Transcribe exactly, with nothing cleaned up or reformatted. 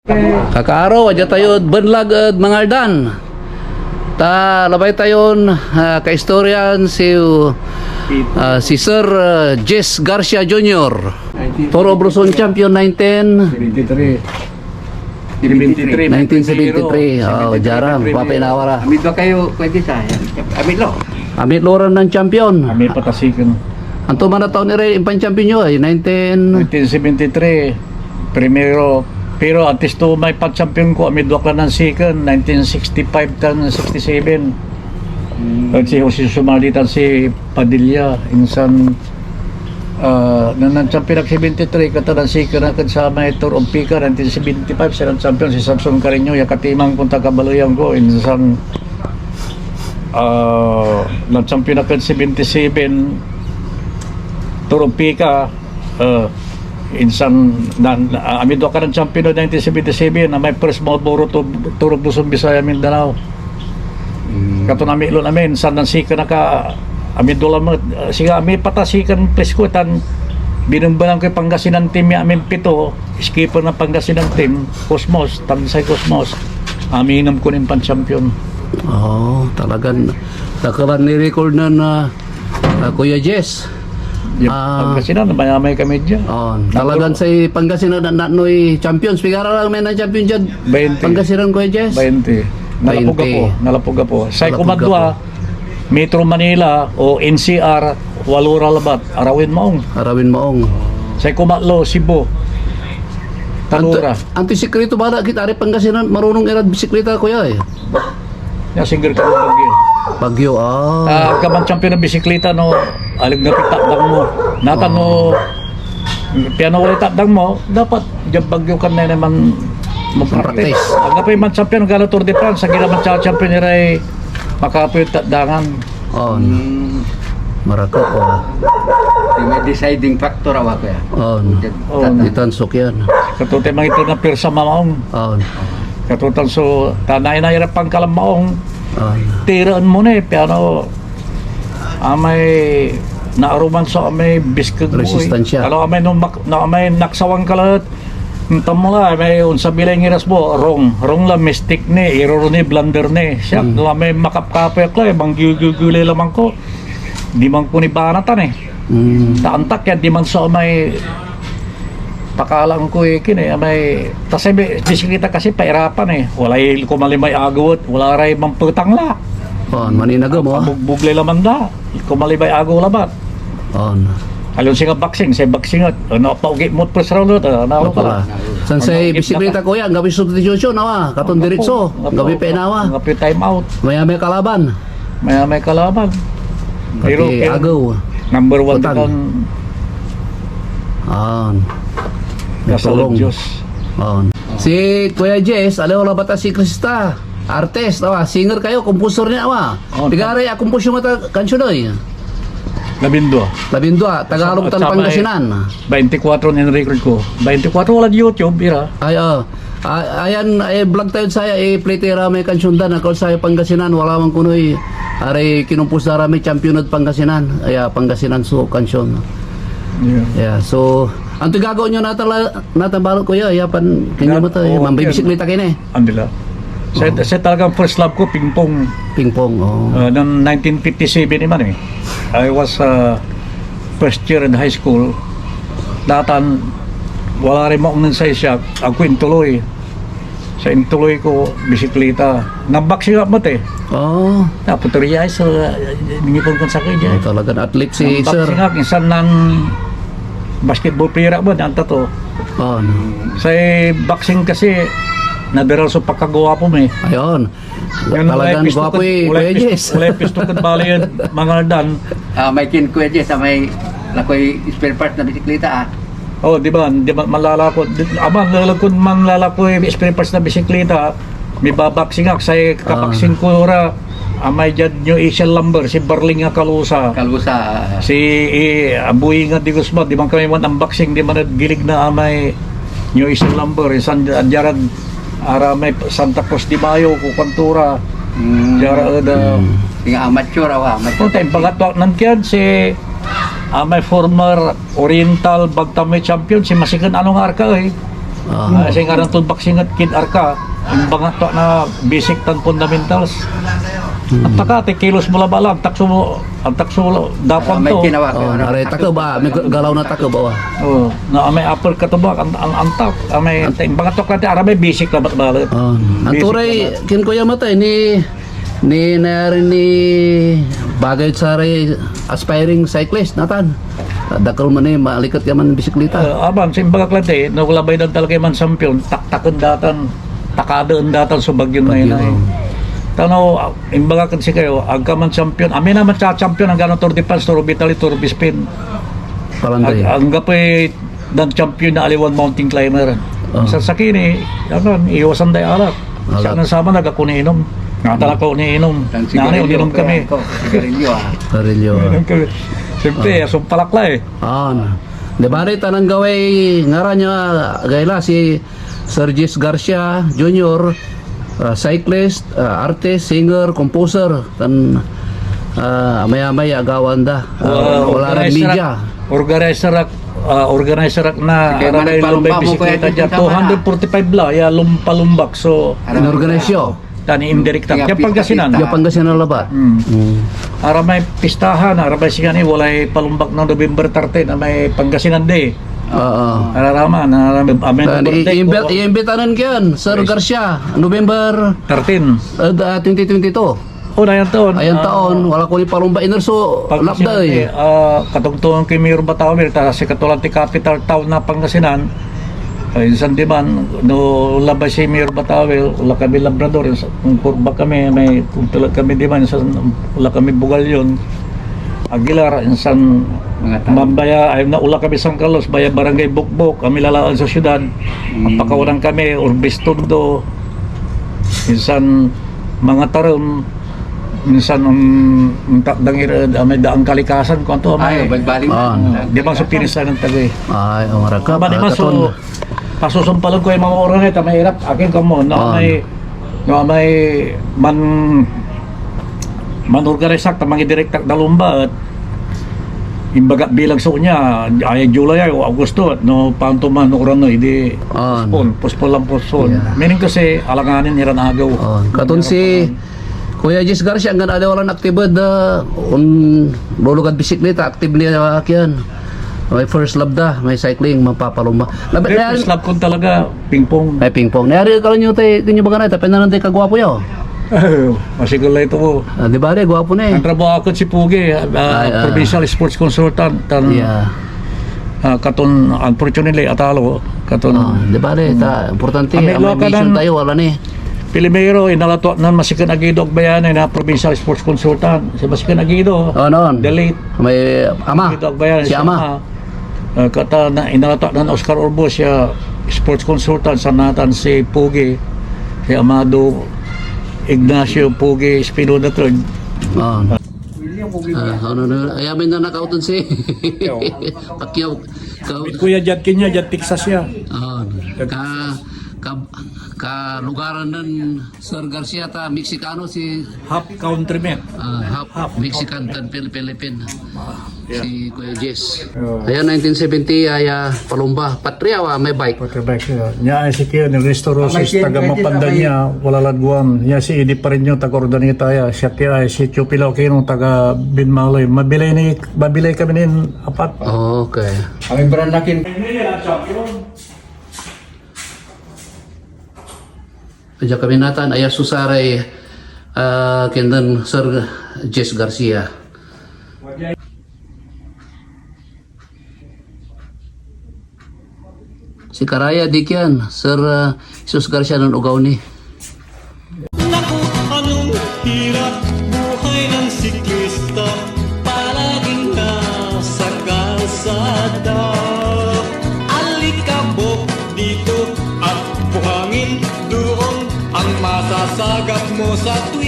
Kakaaro, adya tayod benlag ed Mangaldan. Ta labay tayon, ah, kaistoryan si, ah, si Sir, ah, Jess Garcia Junior. Tour of Luzon champion nineteen Seventy-three. Seventy-three. Nineteen seventy-three. Oh, diara, papainawa ra. Amidwa kayo, pwede sa, amitlo. Amitlo ran nan champion. Ami patasiken. Anto man a taon iray impan-champion yo ay nineteen Nineteen seventy-three, primero. Pero antes to may pag-champion ko, amidwa ak la nan second, nineteen sixty-five tan sixty-seven. Hmm. At si Jose Sumali tan si Padilla, insan, ah, nan, nan-champion ak seventy-three, kata nan second ak ed samay Tour of Pica, nineteen seventy-five, siran champion si Samson Carreño, ya katiman kon taga Baloyan ko, insan, ah, nan-champion ak ed seventy-seven, Tour of Pica, ah, insan, nan, ah, amidwa ak ran champion ed nineteen seventy-seven, amay first Marlboro Tour, Tour of Luzon, Visayas, Mindanao. Mm. Katon amitlo amin, insan nan-second ak a, amidwa lamet, ah, siga, ami patasiken presko, tan binembenan koy Pangasinan team ya amin pito, skipper na Pangasinan team, Cosmos, tan say Cosmos, aminem kon impan-champion. Oh, talagan, talagan ni-record nen, ah, ah, Kuya Jess. Ya, ah, Pangasinan, mayamay kami dia. Oh, talagan say Pangasinan, na, na, noy champions. Pigara lang may nan-champion diad Bainte. Pangasinan, Kuya Jess? Bainte. Nalapog Bainte. Ako, nalapog ako. Say Nalapog kumadwa, ako. Metro Manila o N C R, walo ra labat, arawin maong. Arawin maong. Say kumatlo, Cebu. Talo ra. Anto, antoy sikreto bala kit ari Pangasinan, marunong irad bisikleta, kuya, eh? Ya, single ka ng bagyo. Bagyo, ah. Ah, kaman champion na bisikleta, no, alig na pitakdang mo. Natan, no, Oh. piano ulit takdang mo, dapat diyan bagyo ka na naman mag-practice. Mag-practice. Ang kapoy man champion, gala Tour de France, ang ginaman cha-, champion iray makapoy takdangan. On. Mm. Marakep, oh. Yung may deciding factor, awa ko yan. On. Diyan, Oh. tatan. Ditan sukyan. Katote mang ito na pirsa mamaong. On. Katotan so, tanay na ira pangkalam maong. On. Tiraan mo ni, piano, amay naaruman so amay biskeg mo, eh. Resistansya. Kalo amay no mak-, no amay naksawan ka lahat. Tamo la, may onsabi lay ngiras mo, rong, rong la, mistik ni, error ni, blunder ni. Siak, Mm. la may makapkapoy ak la, eh, manggiwgiwgiw lay laman ko. Diman ko ni banatan, eh. Mm. Ta antak yan, diman so may pakalaan ko, eh, kin, eh, may, ta say bi-, bisikleta kasi pairapan, eh. Walay kumalimay agawet, wala ray mampetang la. Oh, maninagem, oh. Pabugbog lay laman da. Kumalimay agew labat. On. Alon singa boxing, say boxing et, ano, paugi mo't first round et, ah, ano, Opo pala. San say Ano, bisikleta, kuya, anggapoy substitution, awa, katon Anggapo, diretso, anggapo, anggapoy painawa. Anggapoy time out. Maya may kalaban. Maya may kalaban. Pati Pero, pero agew. Number one Otan. Kan On. May Nasa tulong. Diyos. On. Si Kuya Jess, aliw labat a si Krista. Artist, awa, singer kayo, composer ni, awa. Oh, Pigaray a komposyon mo ta kansiyon, oy? Labindua. Labindua, Tagalog Sa, tan sa may Pangasinan. Baintikwatro nin record ko. Baintikwatro, walad YouTube, ira. Ay, oh. Ah, ayan, ay, vlog tayo saya, i-play tayo ra may kansiyon da, nakol saya Pangasinan, wala man kunoy, aray, kinompos da ra may champion ed Pangasinan. Aya, Pangasinan so kansiyon. Yeah. Yeah, so, anto gagawa nyo natan la-, natan balo, kuya? Ya pan, kanyo Nat-, mo to, oh, mambibisikleta kayo na eh. Andila. Sa, Oo. Sa talagang first love ko, pingpong. Pingpong, oo. Ah, noong nineteen fifty-seven iman eh. I was, ah, first year in high school. Datan, wala rin maong nen say siak. Ako intuloy. Sa intuloy ko, bisikleta. Nabaksingan met eh. Oo. Naputeriya so, ah, nangipon kon sakey Oh, diyan. Talagan athlete si Sir. Nabaksingan, insan nan basketball player ako, dan tato. Oo, no. Say boxing kasi, naderal so pakagwapo mi. Ayun. Yan, Talagang walay pistokan, gwapo eh, walay Kuya pis-, Jess. Walay pistokan bali yan, mga dan. Ah, may kin Kuya Jess, ah, may lakoy spare part na bisikleta, ah. Oh, di ba? Di ba, malalako. Di, aman, lalakon man lalakoy spare parts na bisikleta, mibabaksing ak, say Ah. kapaksing ko ra, amay diad New Asian Lumber, si Barling a Kalusa. Kalusa, ah. Si, eh, Abuy nga di Guzman, di man kami man unboxing, di man ed gilig na amay New Asian Lumber, insan, ah, diarad, ara may Santa Cruz de Mayo, kukuan to ra. Mm. Diara ed, ah, Mm. Singa amateur, awa, amateur. Oh, tay, bagat, nan kiyan, si, ah, may former Oriental Bantamweight champion, si Masiken Anong Arca, eh. Ah. Ah, say ngaran ton boxing et Kid Arca, imbangat to na basic tan fundamentals. Hmm. Antak so kilos mo labat la, antak so, antak so dapan to. Oh, aray takeb, ah, may galaw na takeb, ah. Oh, na may uppercut to ba, an-, an-, antak, ah, may imbangat to, aramay basic labat balet. Oh, anto ray, ken Kuya Matay, ni Ni, nayari ni bagay saray aspiring cyclist, natan. Dakel man ni maliket ya manbisiklita. Eh, aman, simbagak lati, no labay dan talaga man champion, taktaken datan, takadaen datan so bagyon Bagyo. Naynay. Tano, ah, imbagak ed sikayo, agka man champion, amin a man champion, anggano Tour de France, Tour of Italy, Tour of Spain. Palandey. Ag-, anggapoy dan champion na aliwan mountain climber. Oh. Sa sakini, ano, iwasan day arak. Arak. Sa nan sama, nagakuninom. Natan ako uninom. Tan sigarilyo, oninom kami. Sigarilyo, ah. Sigarilyo, ah. Oninom kami. Siyempre, ah, sumpalak la eh. Ah, na. Di ba, rin, tanang gaway ngaran niya, gayla, si Sir Jis Garcia Junior, ah, cyclist, ah, artist, singer, composer, tan, ah, amay-amay ya agawaan da. Ah, wala ran media. Organizer ak, ah, organizer ak na Sige, aramay lumbay bisikleta dia. Two hundred forty-five la, ya lumpalumbak. So, inorganize yo? Tan indirekta. Diyan Pangasinan. Diyan Pangasinan labat. Hmm. Hmm. Aramay pistahan, aramay siya ni, walay palumbak ng November thirteen, amay Pangasinan Day. Oo. Araraman, araraman, amin. Tan i-, imbi-, iimbitanan ko yan, Sir Garcia, November, thirteen. Uh, twenty twenty-two. Oh, na yan taon. Ayan taon, wala ko ni palumba. Inerso, lapda eh. Ah, katungtungan ko yung Mayor Batawil, ta si Katulante capital town na Pangasinan. Ay, insan diman, no labay si Mayor Batawil, wala kami Labrador, insan, kung kurba kami, may, kung tulag kami diman, insan, wala kami Bugalyon. Aguilar, insan, Mga tao. Mambaya, ay, na, wala kami San Carlos, baya Barangay Bukbok, kami lalaan sa syudad. Mm. Pakawanan kami, Urbis Tondo, insan, mga tarum, insan, um, um, takdang ira, ah, may daan kalikasan, kuanto, ah, may, balbali. Ah. Di ba, so pinisan ng tagay? Ay, ang raka, Ba, di ba, so, pasusumpalon ko yung mga oras na ito, mahirap. Akin ka mo, no, may, no, may man, man-organize ak, ta mangidirektak da lumba, et imbaga bilang so nia, ay July ay o Agosto, et no, panto man, oran no, idi, postpone, postpone lang, postpone. Yeah. Meaning to say, alanganin iran agew. On. Katon si Kuya Jis Garcia, anggan aliwa lan aktibed, ah, on, lulugad bisikleta, aktib ni, ah, kian. May first love da, may cycling, mapapalumba. Labi Hindi, na yan. First love ko talaga, pingpong. Ay, pingpong. Nayari ka lang nyo tayo, kanyo baga na, tayo, pinanan tayo kagwapo yaw. Masikal na ito ko. Ah, di ba, re, gwapo na eh. Ang trabaho ko si Pugi, ah, Ay, ah. Provincial Sports Consultant. Tan, Yeah. ah, katon, unfortunately, atalo. Katon, Ah, di ba, re, ta, importante, Kami, ah, may Ilocano, mission tayo, wala ni. Primero, inala to nan Masiken Aguido Agbayani na provincial sports consultant. Si Masiken Aguido, Oh, noon. The late May ama. Aguido Agbayani, Si si ama. ama. Ah, kata na, inala to nan Oscar Urbos, siya sports consultant, sa natan si Pugi, si Amado Ignacio Pugi Espinosa third. Oh. Ah, ano na, ay, amin na nakautan si Pacquiao. Ka- Kuya, diad Kenya, diad Texas ya. Oh. Ka, ka, kalugaran nen Sir Garcia ta Mexicano si Half countrymen. Ah, half, half Mexican tan Pil-, Philippine. Yeah. Si Kuya Jess. Oh. Ayan, nineteen seventy, ay, ah, palumba. Patria, ah, may bike. Patria bike, yeah. Nia ay si Kian, ni Risto Roses, taga Mapandan nia, wala lad Guam. Nia si Eddie Pareño, taga Urdaneta ya. Siak ya ay si Chupilo Aquino, taga Binmaloy. Mabilay ni, mabilay kami nin apat. Oh, okay. Kami brand na kin- Diyan kami natan, aya so saray, ah, kenden Sir Jess Garcia. Si Karaya, di kian, Sir, ah, Jesus Garcia nen ogaw ni. Naku, anong hirap buhay ng siklista, palaging nasa kalsada. Alikabok dito at buhangin doon, ang masasagap mo sa tuwing